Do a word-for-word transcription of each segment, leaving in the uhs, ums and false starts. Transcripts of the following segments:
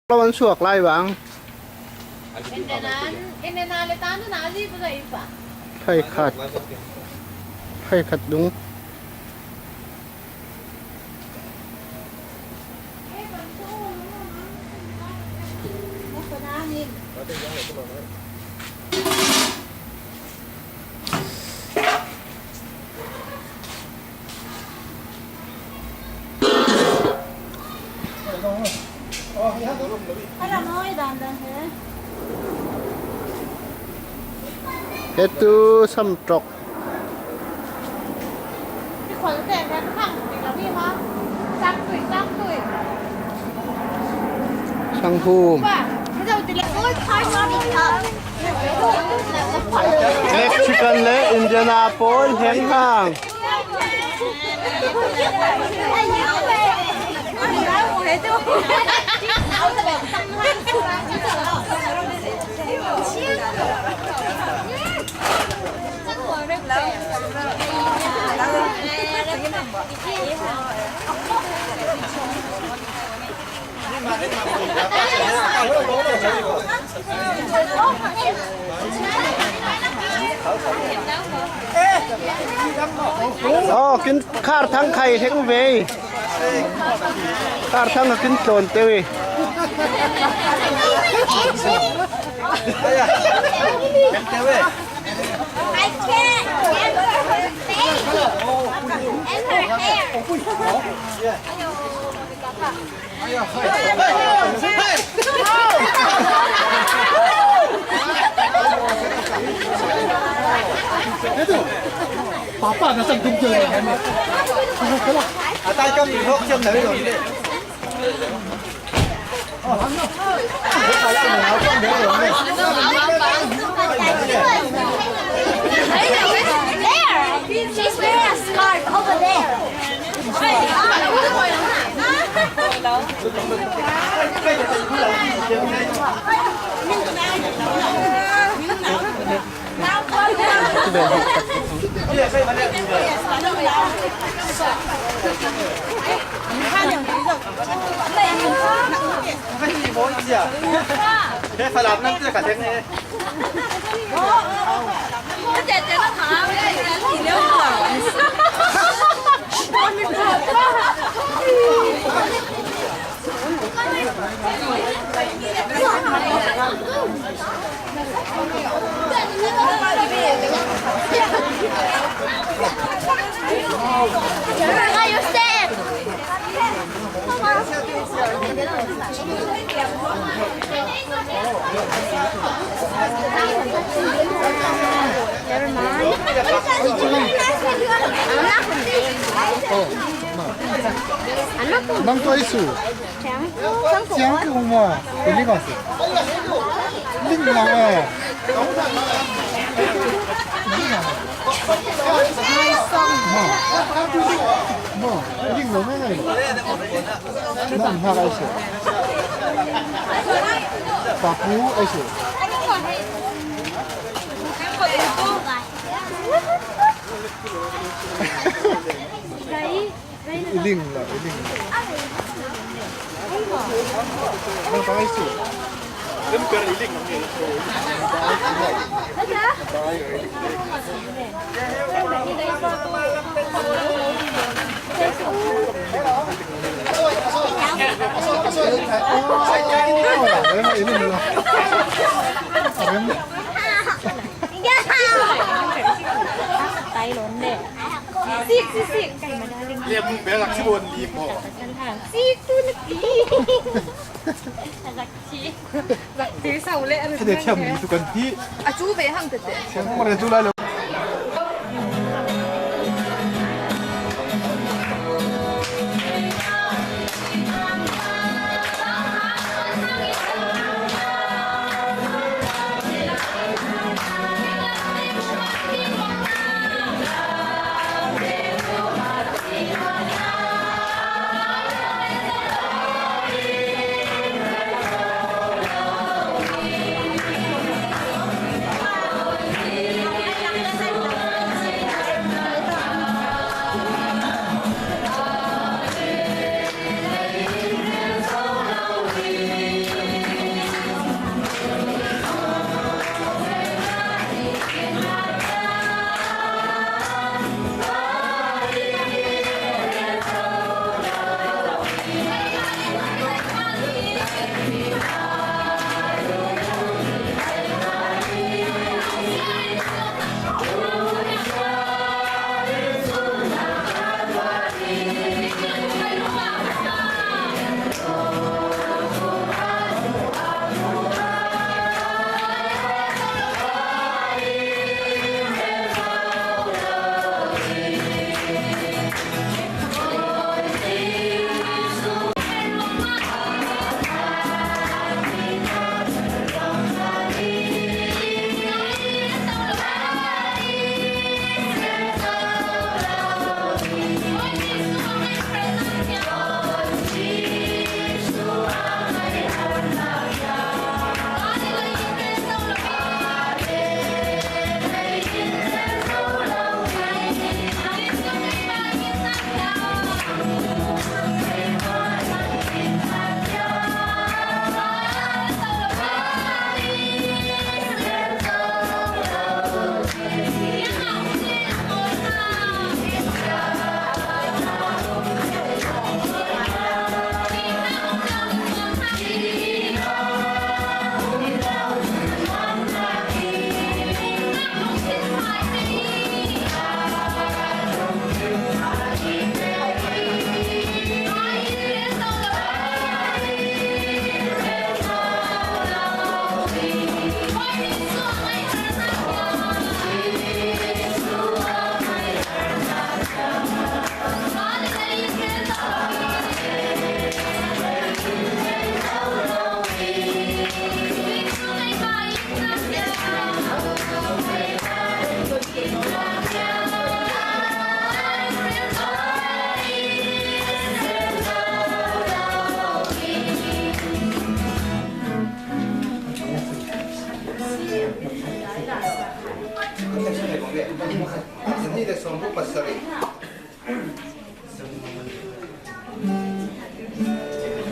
Lo an suak lai vang. Phai khat. Phai khat dung. He tu samṭawk. Sanghum. Mexican le Indiana pawl heng hang. Aw, kin khar thang khai hek ve. Khar thang kin tlawn te ve. I can't handle her face and her hair. Papa na sang dum jeng. Atai kam ni hok siam na lo. There. She's wearing a scarf over there. Nang tua isu. Siang tu ma, ini kasi. Ling lang eh. Ma, ma, ling lang eh. Nang ha kasi. Papu kasi. Iling la, iling la. Nang tangai su. Iling la. Tay lộn nè. Sik, sik, sik. Liam mu belak si bon di mo. Sik tu na ti. Lak ti sau le. Ka de thiam ni tu kan ti. A chu ve hang te te. Siang ko ma de chu lai lo.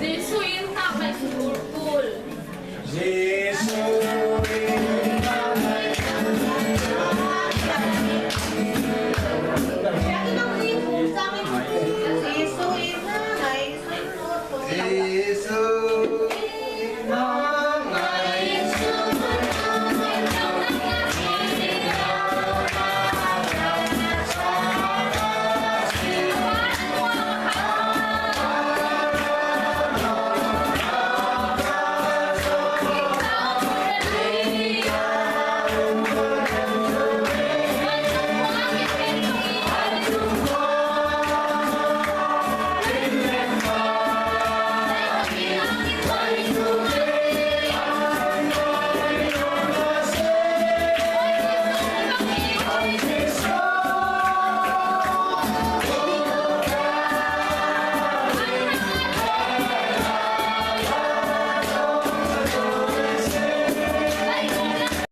Jesuh in tak kai sukul kul.